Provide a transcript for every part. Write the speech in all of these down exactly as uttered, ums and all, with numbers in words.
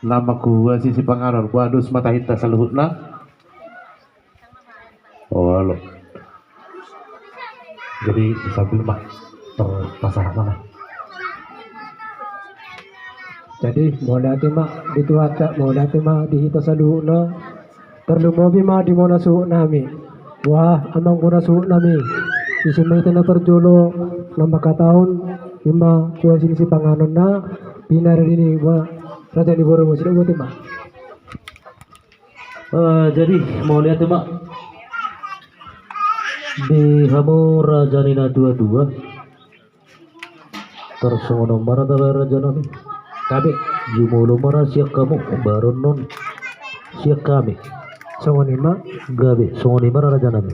na manghuhuasi sipanganon, boha dos ma tahinta saluhutna. Olo. Jadi sambil ma terpasah mana. Jadi mauliate ma di Tuhanta, mauliate ma di hita saluhutna. Tarlumobi ma di hamuna suhut nami. Wah, amang bona suhut nami. Isi ma hita na parjolo na manghatahon, ima huasi ni sipanganon na pinarade ni boha raja ni boru, mauliate ma. Eh, jadi mauliate ma di hamu raja ni na tuatua. Tarsongon on ma ra tabaen raja nami. Gabe. Jumolo ma ra sian hamu, baru annon sian hami. Songon i ma. Gabe, songon i ma ra raja nami.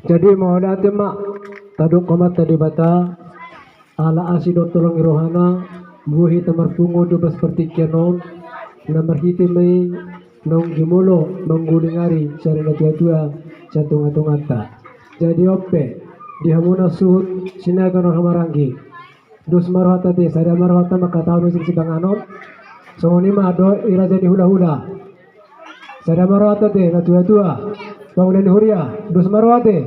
Jadi mauliate ma, tadok Amanta Debata, ala asi dohot holong ni rohana, boi hita marpungu do bas partingkian on, na marhite ma i naung jumolo mangguling ari sada na tuatua sian tongatonganta. Jadi on pe, di hamuna suhut Sinaga na marhahamaranggi, dos ma rohanta ate, sada ma rohanta manghatahon huasi ni sipanganon. Songon i ma dohot i raja ni hulahula, sada ma rohanta ate, na tuatua, pangula ni huria, dos ma roha ate.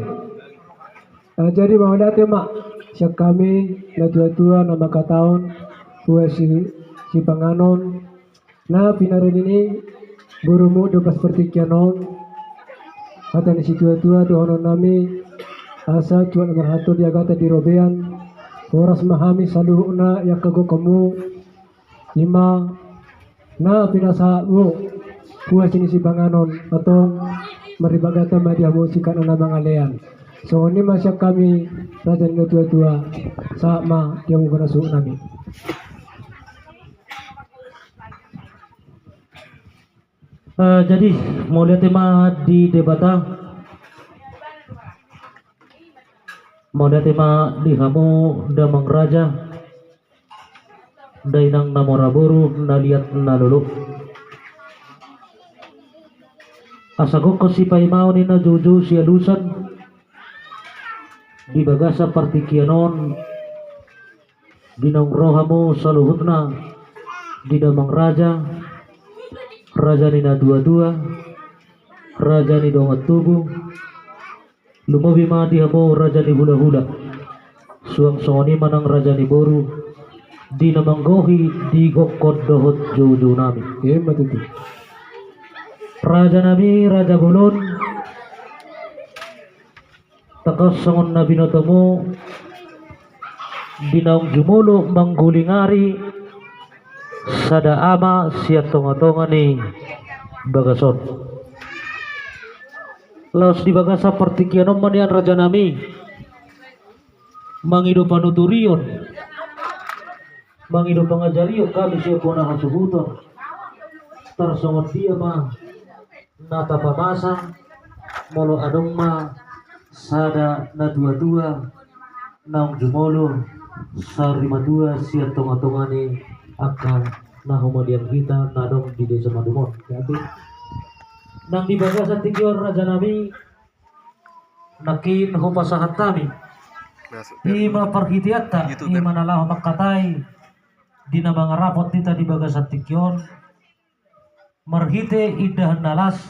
Eh, jadi mauliate ma sian hami na tuatua na manghatahon huasi sipanganon na pinarade ni borumu do bas partingkian on. Hata ni situatua dohonon nami, asa tuat na marhalto di agatan di robean, horas ma hami saluhutna i angka gokhonmu, ima na pinasahatmu huasi ni sipanganon, antong marlipatganda ma di hamu sikat na mangalean. Songon i ma sian hami raja ni na tuatua, sahat ma di hamu bona suhut nami. Eh, jadi mauliate ma di Debata, mauliate ma di hamu damang raja, dainang na mora boru, na liat na lolo. Asa gokhon sipaimaon ni na joujou sialusan di bagasan partingkian on, di naung ro hamu saluhutna, di damang raja, raja ni na tuatua, raja ni dongan tubu, lumobi ma di hamu raja ni hulahula. Suang songon i ma nang raja ni boru, di na manggohi di gokhon dohot joujou nami. Ima tutu. Raja nami, raja bolon, tangkas songon na binotomu, di naung jumolo mangguling ari sada ama sian tongatonga ni bagas on. Laos di bagasan partingkian on ma nian raja nami, mangido panuturion, mangido pangajarion hami sian bona hasuhuton. Tarsongon dia ma na tapamasa, molo adong ma sada na tuatua naung jumolo saur matua sian tongatonga ni angka na humaliang hita na adong di desa Madum on. Nang di bagasan tingki on raja nami, nangkin hupasahat hami, ima parhiteanta, ima na laho mangkatai di na mangarapot hita di bagasan tingki on, marhite indahan na las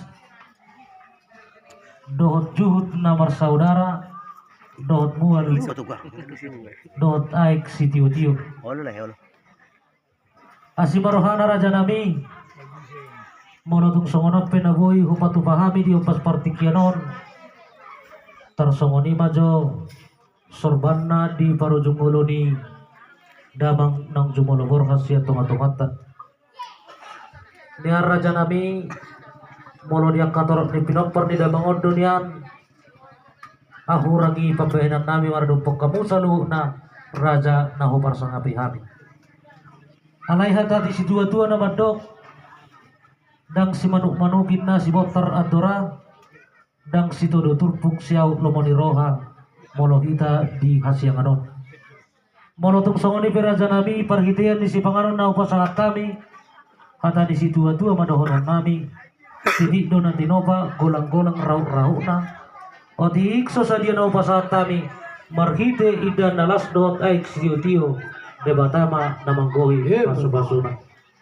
dohot juhut na marsaudara, dohot mual dohot aek sitiotio. Asi ma rohana raja nami, molo tung songon on pe na boi hupatupa hami di ombas partingkian on, tarsongon i ma jo sorbanna di parujung olo ni damang naung jumolo borhat sian tongatonganta. Nian raja nami, molo di angka torop ni pinompar ni damang on do nian, ahu rangi pambahenan nami maradophon hamu saluhutna raja na huparsangapi hami. Alai hata ni situatua na mandok, ndang simanukmanuk ninna sibontar andora, ndang sitodo turpuk siaut lomo ni roha, molo hita di hasiangan on. Molo tung songon i pe raja nami, parhitean ni sipanganon na hupasahat hami, hata ni situatua ma dohonon nami, sitik do na tinopa, golanggolang rahutrahutna. Otik so sadia na hupasahat hami, marhite indahan na las dohot aek sitiotio, Debata ma na manggohi pasupasuna.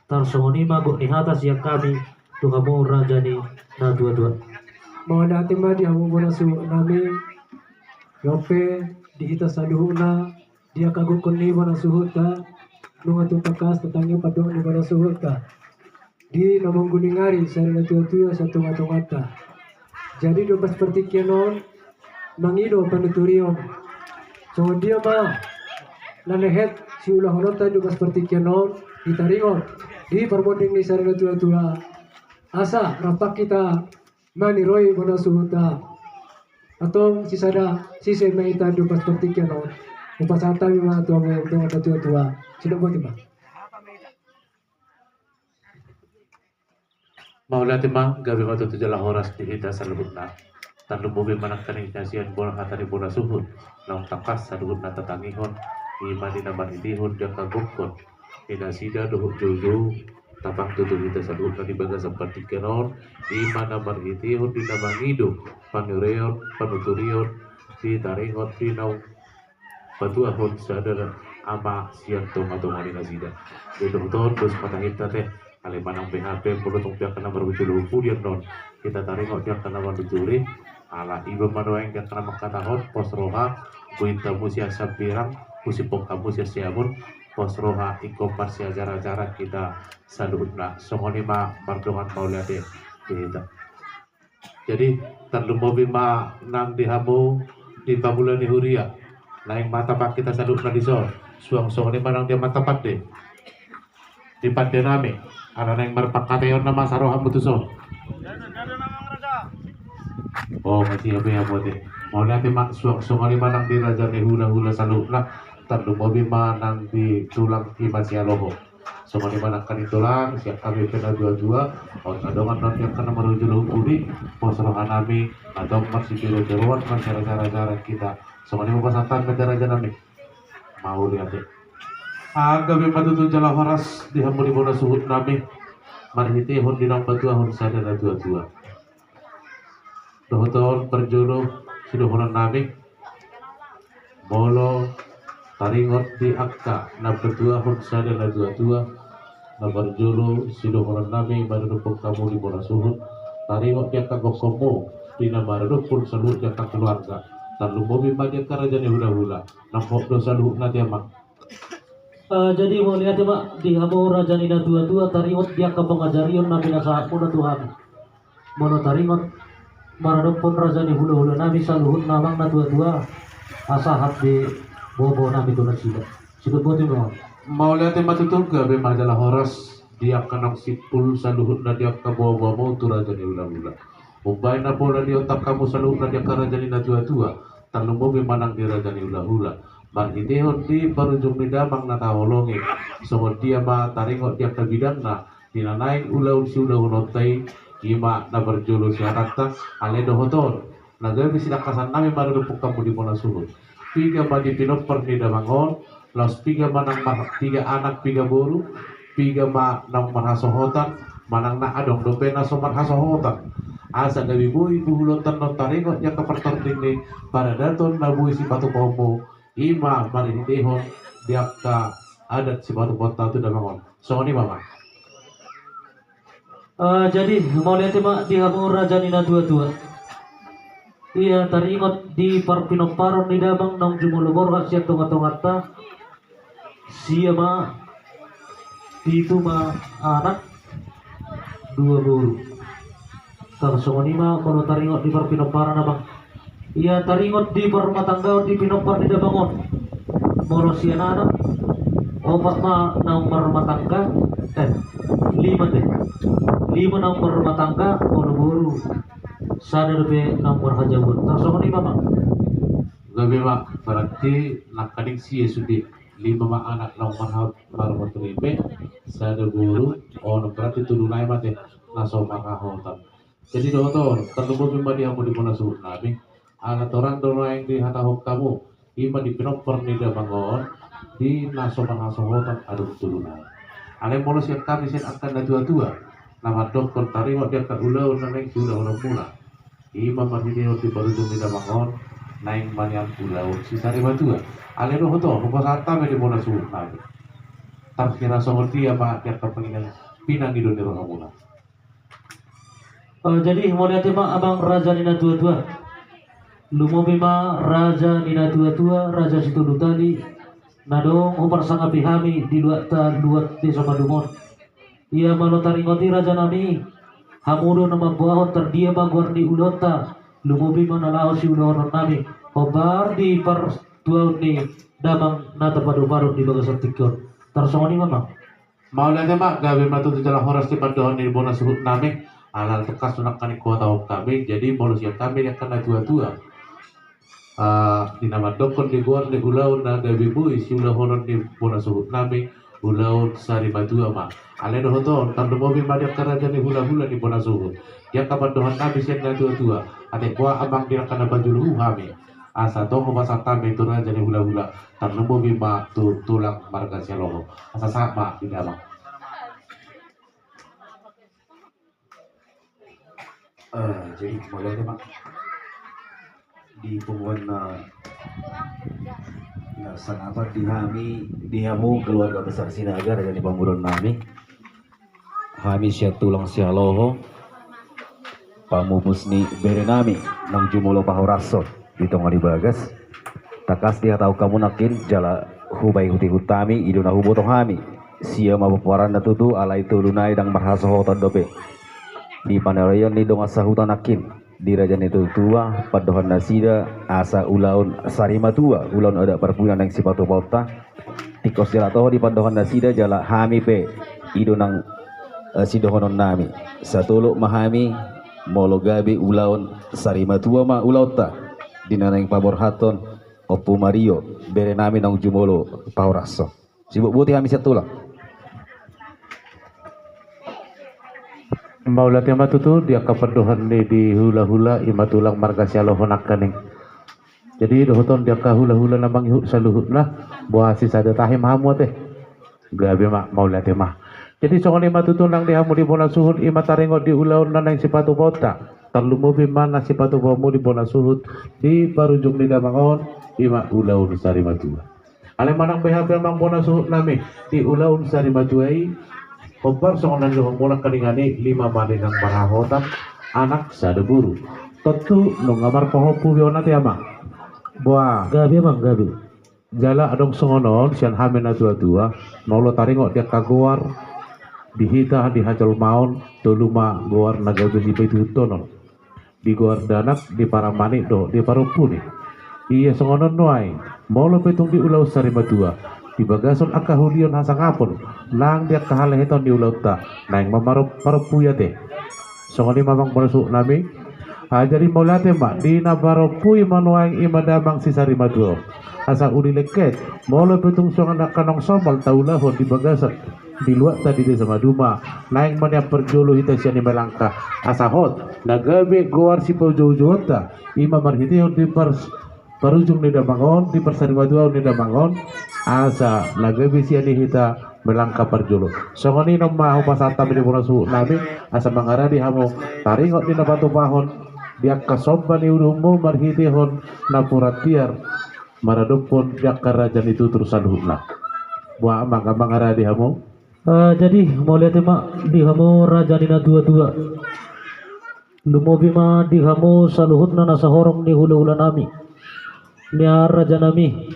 Tarsongon i ma gok ni hata sian hami tu hamu raja ni natuatua. Mauliate ma di hamu bona suhut nami. Dope di hita saluhutna, di angka gokhon ni bona suhutta, nunga tung tangkas tatangihon pandok ni bona suhutta di na mangguling ari sian natuatua sian tongatonganta. Jadi di ombas partingkian on mangido panuturion. Songon dia ma na lehet siulahononta di ombas partingkian on, ditaringot di parmonding ni sada natuatua. Asa rampak hita maniroi bona suhutta. Antong sisada sise ma hita di ombas partingkian on. Hupasahat hami ma tu hamu dongan natuatua. Sidok boti ma. Mauliate ma, gabe ma tutu jala horas di hita saluhutna. Tarlumobi ma nangkaning sian bona hata ni bona suhut, naung tangkas saluhutna tatangihon, i ma di na marhitehon di angka gokhon ni nasida dohot joujou tapang tutu hita saluhutna di bagasan partingkian on, i ma na marhitehon di na mangido panurion, panuturion, ditaringot di naung patuahon sada ama sian tongatonga ni nasida. Jadi dohot on dos ma tahinta te, alai manang beha pe molo tung pe angka na marhujolo huhudi annon, hita taringot di angka na manuturi. Ala iba ma nuaeng di angka na mangkatahon, pos roha, bointa hamu sian Sambirang, husiphon hamu sian Siamun, pos roha ingkon marsiajarajaran hita saluhutna. Songon i ma mardongan mauliate di hita. Jadi tarlumobi ma nang di hamu di pangula ni huria, naeng martapak hita saluhutna dison. Suang songon i ma nang di amanta pande, di pande nami, ala naeng marpangkataion nama sarohamu tuson. O, mauliate ma, mauliate ma. Suang songon i ma nang di raja ni hulahula saluhutna, tarlumobi ma nang di tulang i ma sialoho. Songon i ma nangkaning tulang, sian hami pe natuatua, on adong annon di angka na marhujolo huhudi, pos roha nami, adong marsitirutirun, marsiajarajaran hita. Songon i ma pasahat hami ma tu raja nami. Mauliate. Gabe ma tutu jala horas di hamu di bona suhut nami, marhitehon di naung patuahon sada natuatua. Dohot on parjolo sidohonon nami, molo taringot di angka na patuahon sada natuatua, na parjolo sidohonon nami maradophon hamu di bona suhut, taringot di angka gokhonmu di na maradophon saluhut di angka keluarga, tarlumobi ma di angka raja ni hulahula, nang hot do saluhutna, te amang. Eh, jadi mauliate ma di hamu raja ni natuatua, taringot di angka pangajarion na pinasahatmuna tu hami. Molo taringot maradophon raja ni hulahula nami saluhutna, amang natuatua, asa sahat be boaboa nami tu nasida. Sidok boti ma. Mauliate ma tutu, gabe ma jala horas di angka naung simpul saluhutna di angka boaboamu tu raja ni hulahula. Umbahen na pola diontang hamu saluhutna di angka raja ni natuatua, tarlumobi ma nang di raja ni hulahula. Marhitehon di parujung ni damang na taholongi, songon dia ma taringot di angka bidangna di na naeng ulaon siulahononta i, i ma na parjolo sihatanta. Alai dohot on, na gabe sinangkasan nami maradophon hamu di bona suhut, piga ma di pinompar ni damang on, laos piga ma nang mar-, piga anak, piga boru, piga ma naung marhasohotan, manang na adong dope na so marhasohotan. Asa gabe boi buhulonta annon taringot di angka partording ni paradaton na boi sipatupaonmu, i ma marhitehon di angka adat sipatupaonta tu damang on. Songon i ma, amang. Eh, jadi mauliate ma di hamu raja ni natuatua. Ia taringot di parpinomparon ni damang naung jumolo borhat sian tongatonganta, sia ma, pitu ma anak, dua boru. Tarsongon i ma molo taringot di parpinomparon, amang. Ia taringot di parrumatanggaon di pinompar ni damang on, molo sian anak, opat ma naung marrumatangga, eh, lima te. Lima naung marrumatangga, molo boru, sada dope naung marhajabon. Tarsongon i ma, amang. Gabe ma, berarti nangkaning sia sude. Lima ma anak naung marha-, marhajabon, sada boru, onom, berarti tolu nai ma te na so marhasohotan. Jadi dohot on, tarlumobi ma di hamu di bona suhut nami. Ala torang do nuaeng dihatahon hamu, i ma di pinompar ni damang on, di na so marhasohotan adong tolu nai. Alai molo sian hami sian angka natuatua, na mandokkon taringot di angka ulaon na naeng siulahononmuna, i ma marhitehon di parujung ni damang on, naeng ma nian ulaon sisari matua. Alai dohot on, hupasahat hami di bona suhut nami. Tarkira songon dia ma di angka pinangido ni rohamuna. Eh, jadi mauliate ma amang raja ni na tua-tua. Lumobi ma raja ni na tua-tua, raja sitolu tali, na dong huparsangapi hami di luatta luat desa Maduma on. Ia molo taringot i raja nami, hamu do na mamboahon tardia ma goar ni ulaonta, lumobi ma na laho siulahonon nami, hombar di partuaon ni damang na tapadop-adop di bagasan tingki on. Tarsongon i ma amang. Mauliate ma, gabe ma tutu jala horas di pandohan ni bona suhut nami. Alai tongkas tu nangkaning huhatahon hami, jadi molo sian hami di angka na tua-tua, ah, di na mandokkon di goar ni ulaon na gabe boi siulahonon ni bona suhut nami, ulaon sari matua ma. Alai dohot on, tarlumobi ma di angka raja ni hula-hula ni bona suhut. Di angka pandohan nami sian na tua-tua, atik boha amang di angka na pajolo hami. Asa tong hupasahat hami tu raja ni hula-hula, tarlumobi ma tu tulang marga Sihaloho. Asa sahat ma di damang. Eh, jadi mauliate ma di punguan na, na sangapan di hami, di hamu keluarga besar Sinaga, raja ni pamoruon nami. Hami sian tulang Sihaloho, pamupus ni bere nami naung jumolo pahorashon di tonga ni bagas. Tangkas dihatahon hamu nangkin jala hupaihut-ihut hami, i do na huboto hami. Sia ma pomparanna tutu, alai tolu nai ndang marhasohotan dope. Di panarion ni dongan sahuta nangkin, di raja ni na tua-tua, pandohan nasida asa ulaon sari matua, ulaon adat parpudi na naeng sipatupaonta. Tingkos jala toho di pandohan nasida jala hami pe, i do nang, eh, sidohonon nami. Satolop ma hami, molo gabe ulaon sari matua ma ulaonta, di na naeng paborhathon Ompu Mario, bere nami naung jumolo pahorashon. Sibuk boti hami sian tulang. Mauliate ma tutu di angka pandohan ni di hula-hula, i ma tulang marga Sihaloho nangkaning. Jadi dohot on di angka hula-hula na mangihut saluhutna, boha sisada tahi ma hamu ate. Gabe ma, mauliate ma. Jadi songon i ma tutu nang di hamu di bona suhut, i ma taringot di ulaon na naeng sipatupaonta. Tarlumobi ma na sipatupaonmu di bona suhut, di parujung ni damang on, i ma ulaon sari matua. Alai manang beha pe amang bona suhut nami, di ulaon sari matua i, hombar songon na nidokhon muna nangkaning i, lima ma ninna marhahotan, anak sada boru. Tontu nunga marpahompu be on ate amang. Boha. Gabe amang, gabe. Jala adong songon on sian hami na tua-tua, molo taringot di angka goar, di hita di hajolmaon, tolu ma goar na gabe sipaihut-ihuton on. Di goar dakdanak, di paramani dohot di parompu ni. Ia songon on nuaeng, molo pe tung di ulaon sari matua, di bagasan angka hulion hasangapon, nang di angka haleheton ni ulaonta, naeng ma maro-, marompui ate. Songon i ma amang bona suhut nami. Ah, jadi mauliate ma, di na marompui ma nuaeng i ma damang si sari matua. Asa uli lengket, molo pe tung songon angka naung somal taulahon di bagasan di luatta di desa Maduma, naeng ma nian parjolo hita sian i melangka, asa hot, na gabe goar sipaujou-jouonta, i ma marhitehon di pars-, parujung ni damang on, di parsarimatuaon ni damang on, asa na gabe sian i hita melangka parjolo. Songon i nang ma hupasahat hami di bona suhut nami, asa mangaradi hamu, taringot di na patupahon, di angka somba ni uhummu marhitehon napuran tiar, maradophon di angka raja ni tutur saluhutna. Boha amang, mangaradi hamu. Ah, jadi, mauliate ma di hamu raja ni na tua-tua. Lumobi ma di hamu saluhutna na sahorong ni hula-hula nami. Nian raja nami,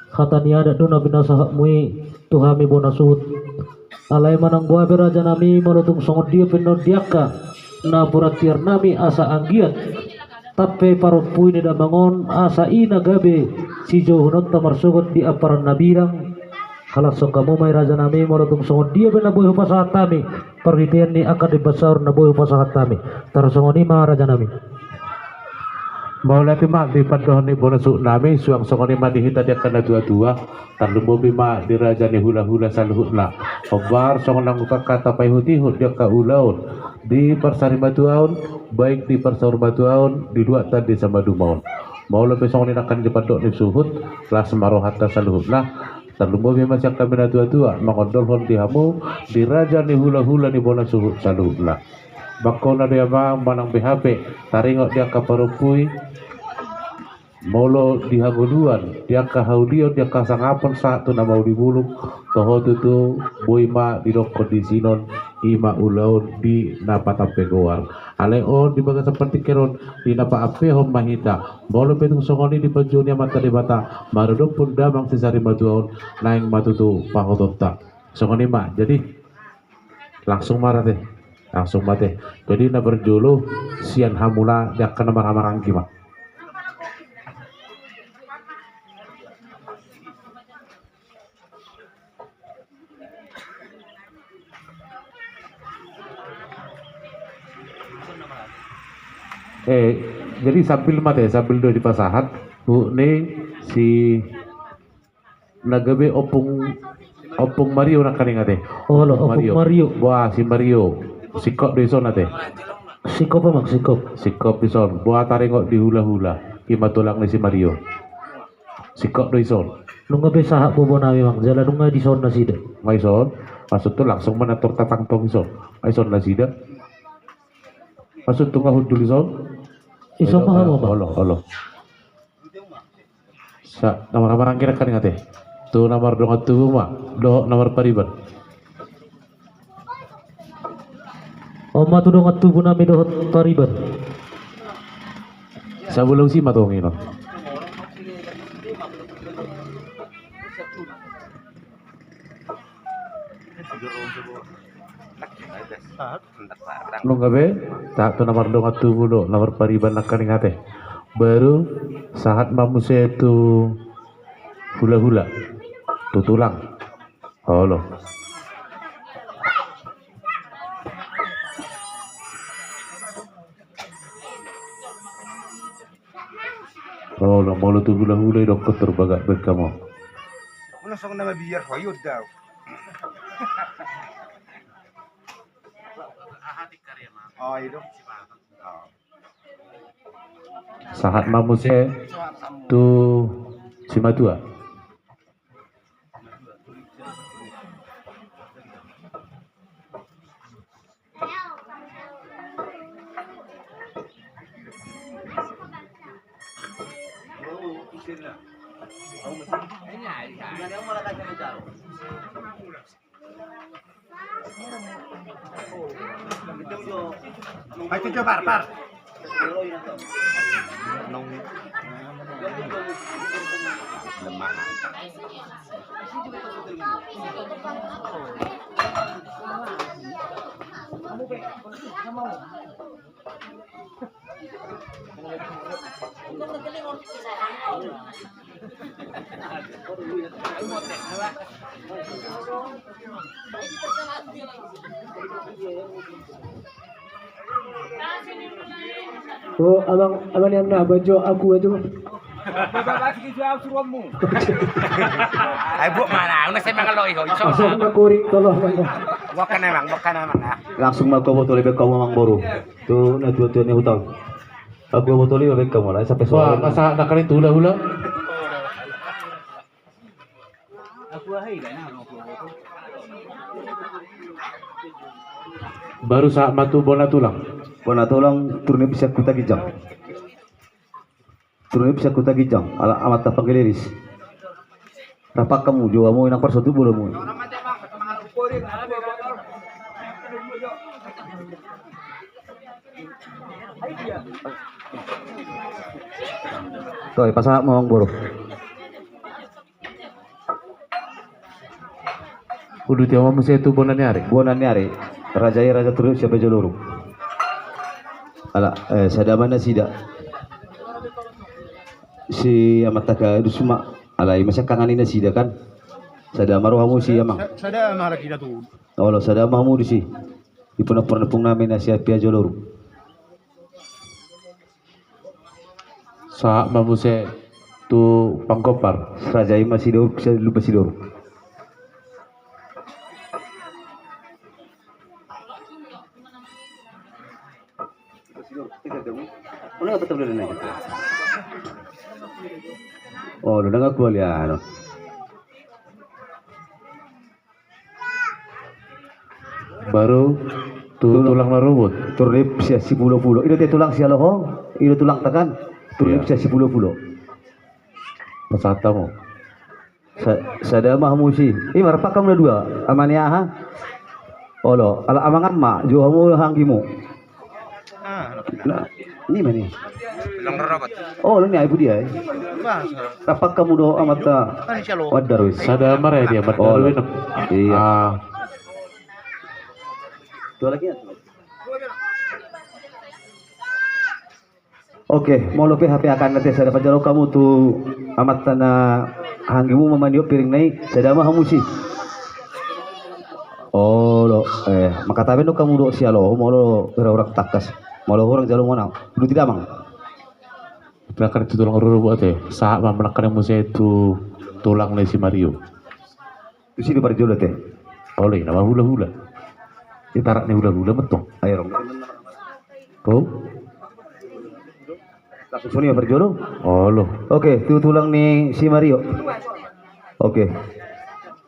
hata ni adat do na pinasahatmu i tu hami bona suhut. Alai manang boha pe raja nami, molo tung songon dia pe annon di angka napuran tiar nami asa anggiat tampe parompui ni damang on, asa i na gabe sijouhononta marsogot di amparan na bidang. Halashon hamu ma i raja nami, molo tung songon dia pe na boi hupasahat hami, parhitean ni angka na imbahen saur na boi hupasahat hami. Tarsongon i ma raja nami. Mauliate ma di pandohan ni bona suhut nami, suang songon i ma di hita di angka na tua-tua. Tarlumobi ma di raja ni hula-hula saluhutna. Hombar songon naung tangkas tapaihut-ihut di angka ulaon, di parsarimatuaon, baik di parsaurmatuaon, di luatta di desa Maduma on. Molo pe songon i nangkin di pandok ni suhut, las ma rohanta saluhutna. Tarlumobi ma sian hami na tua-tua, mangondolhon di hamu, di raja ni hula-hula ni bona suhut saluhutna. Bangkona do i amang, manang beha pe, taringot di angka parompui, Molo di hangoluan, di angka haulion, di angka hasangapon sahat tu na mauli bulung, toho tutu boi ma didokkon di sinon, i ma ulaon di na patampe goar. Alai on di bagasan partingkian on, di na paampehon ma hita, molo pe tung songon i dipanjou ni Amanta Debata, maradophon damang sisarimatua on, naeng ma tutu pangotonta. Songon i ma, jadi langsung ma ra te. Langsung ma te. Jadi na parjolo sian hamuna di angka na marhahamaranggi ma. Eh, jadi sambil ma te, sambil do dipasahat, Bu, ni si na gabe ompung, ompung Mario nangkaning ate. Olo, ompung Mario. Mario. Wah, si Mario. Singkop do dison ate. Singkop, Amang, singkop. Singkop dison. Boha taringot di hulahula. I ma tulang ni si Mario. Singkop do dison. Nunga be sahat bobo nami, Amang. Jala nunga dison nasida. Nga dison. Maksud tu langsung ma na tor tatangtong dison. Nga dison nasida. Maksud tu nga hundul dison. Dison ma hamu, Amang. Olo, olo. Sa, na marhahamaranggi nangkaning ate. Tu na mardongan tubu ma dohot na marpariban. On ma tu dongan tubu nami dohot pariban. Sabola usi ma tong inon. Nunga be, sahat tu na mardongan tubu dohot na marpariban nangkaning ate. Baru sahat ma muse tu hulahula, tu tulang. Olo. Olo, molo tu hulahula i dokkon tor bagak baen hamu. Unang songon na mabiar ho, iyo dao. Oh, iyo do. Oh. Sahat ma muse tu simatua. Ayo, tujuh, par, par. Lemah. Oh, abang, abang yang nak baju aku aja, Bang. Ai buat mana? Una saya mangaloi ho. Langsung na kuring tolong, Bang. Bukan emang, bukan emang, ah. Langsung ma au botol i baen hamu, Amang boru. Tu na tua-tua ni hutang. Au botol i baen hamu, lah, sampai sore. Wah, masa nak kali tu hula-hula. Baru sahat ma tu bona tulang. Bona tulang, turun i sian Huta Ginjang. Turun i sian Huta Ginjang, ala amanta Panggiliris. Rap hamu jo, hamu inang parsonduk bolonmu. Toe, pasahat ma, Amang boru. Uduti hamu muse tu bona ni ari. Bona ni ari. Raja i raja Turip sian Bajoloruk. Ala, eh, sada ma nasida. Si amanta ka dus ma. Alai masa kangan i nasida kan. Sada ma rohamu si Amang. Sa-, sada ma halak ida tu. Olo, sada ma hamu disi. Di pinompar ni ompung nami na sian Bajoloruk. Sahat ma muse tu panggompar. Raja i ma Sitoruk, sian Lumban Sitoruk. Oh, lu dengar gua lihat. Baru tu tulang na ruhut. Turnip sian Sipulopulo. I do te tulang sian Lohong, i do tulangta kan. Turnip sian Sipulopulo. Pasahat hamu. Sa-, sada ma hamu si. I ma rap hamu na dua. Ama ni aha? Olo, ala amang ama, jo hamu anggimu. Ah, na, ni ma ni. Olo, ni ai budia, eh. Rap hamu do amanta Darwis. Sada ma re dia, amanta Darwis. Iya. Ah. Dua lagi ya? Oke, molo pe hape akan na te sada, parjolo hamu tu amanta na anggimu ma maniop piring na i, sada ma hamu si. Olo, eh, mangkatai pe do hamu dohot sialoho, molo hurang tangkas, molo hurang jalo mona, dulu tidak mang. Berangkat tu tulang ruru buat eh, sahat ma manangkani muse tu tulang ni si Mario. Tusi do parjolo te. Olo, i nama hulahula. Di tarak ni hulahula metong. Ayo rong. Kau? Langsung soni parjolo. Olo. Oke, tu tulang ni si Mario. Oke.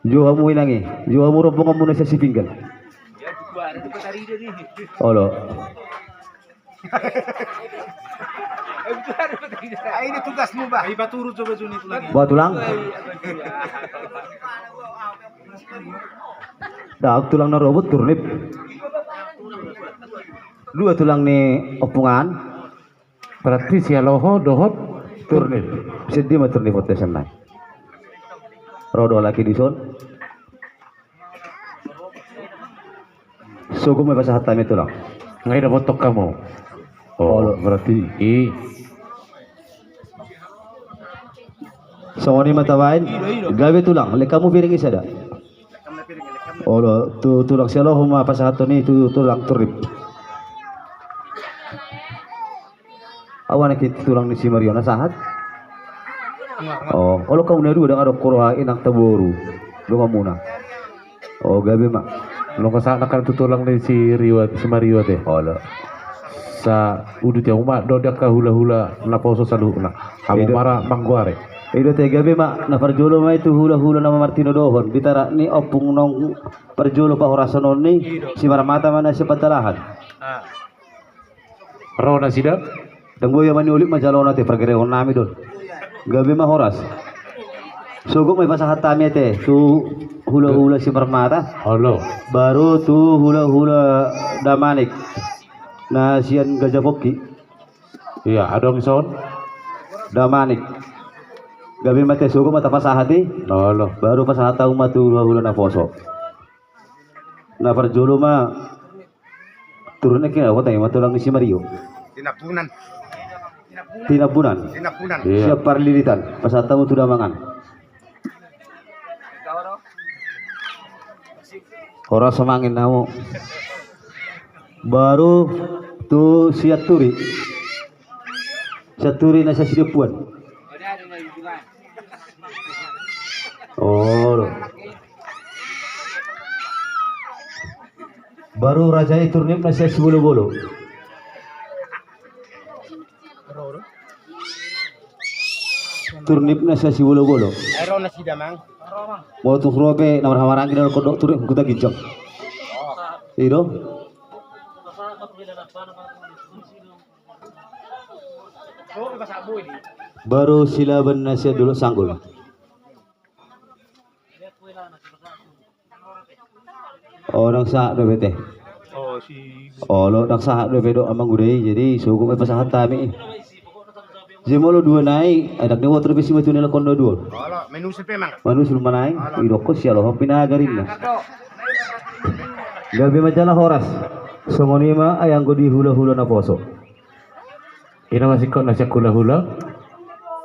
Jo hamu inang i. Jo hamu rombonganmu na sian si pinggan. Olo. Ai ini tugasmu bah. Ai paturut coba juni tulang. Bah tulang. Dah tulang na robot turnip. Dua tulang ni ompung an. Berarti sialoho dohot turnip. Sedih ma turnip otesan nai. Rodo lagi di son. Sogot ma pasahat hami tulang. Nga i dapothon hamu. Oh, olo. Berarti i. Songon i ma tabaen. Gabe tulang, lek hamu piring i sada. Olo, tu tulang sialoho ma pasahathon i tu tulang turnip. Awa na hita tulang ni si Mario na sahat. Oh, olo hamu na dua dang adong huroha inang taboru. Donganmuna. Oh, gabe ma. Nunga sahat nangkin tu tulang ni si Rio, si Mario te. Olo. Sa uduti hamu ma do di angka hulahula naposo saluhutna. Hamu ma ra manggoari. I do te gabe ma na parjolo ma i tu hulahula na martinodohon. Di tarak ni ompung naung parjolo pahorasan on i si Marmata ma na sian Pantalahan. Ro nasida. Dang boi ama ni Olip ma jalo na te pargereon nami do. Gabe ma horas. Sogot ma i pasahat hami ate tu hulahula si Marmata. Olo. Baru tu hulahula Damanik. Na sian Gajah Pongki. Iya, adong son. Damanik. Gabe ma ate sogot ma tapasahat i. Olo. Baru pasahat hamu ma tu hulahula naposo. Na parjolo ma. Turun na kira kota ma tulang ni si Mario. Tinambunan. Tinambunan. Tinambunan. Iya. Siap parlilitan. Pasahat hamu tu damangan. Horas ma angin hamu. Baru tu Sianturi. Sianturi na sian Sidempuan. Oh. Baru raja i turnip na sian Sibolobolo. Turnip na sian Sibolobolo. Molo tung ro pe na marhamaranggi na kondok turnip Huta Ginjang. I do. Baru Silaban na sian Dolok Sanggul. Oh, dang sahat dope te. Olo, dang sahat dope do amang uda i, jadi sogot ma i pasahat hami. Jadi molo dua nai, adak ni botor be simatua ni lakon na dua. Manusul ma nai, idokkon sialoho pinaga ninna. Gabe ma jala horas. Songon i ma ai anggo di hulahula naposo. Ina masingkot na sian hulahula.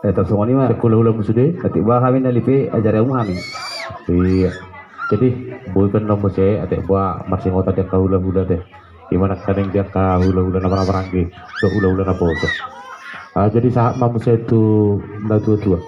Eh, tarsongon i ma. Sian hulahula muse sude. Atik ba hami na lipe ajari hamu hami. Iya. Jadi boi pe na muse atik ba marsingotan di angka hulahula te. Ima nangkaning di angka hulahula na marhamaranggi dohot hulahula naposo. Ah, jadi sahat ma muse tu na tuatua.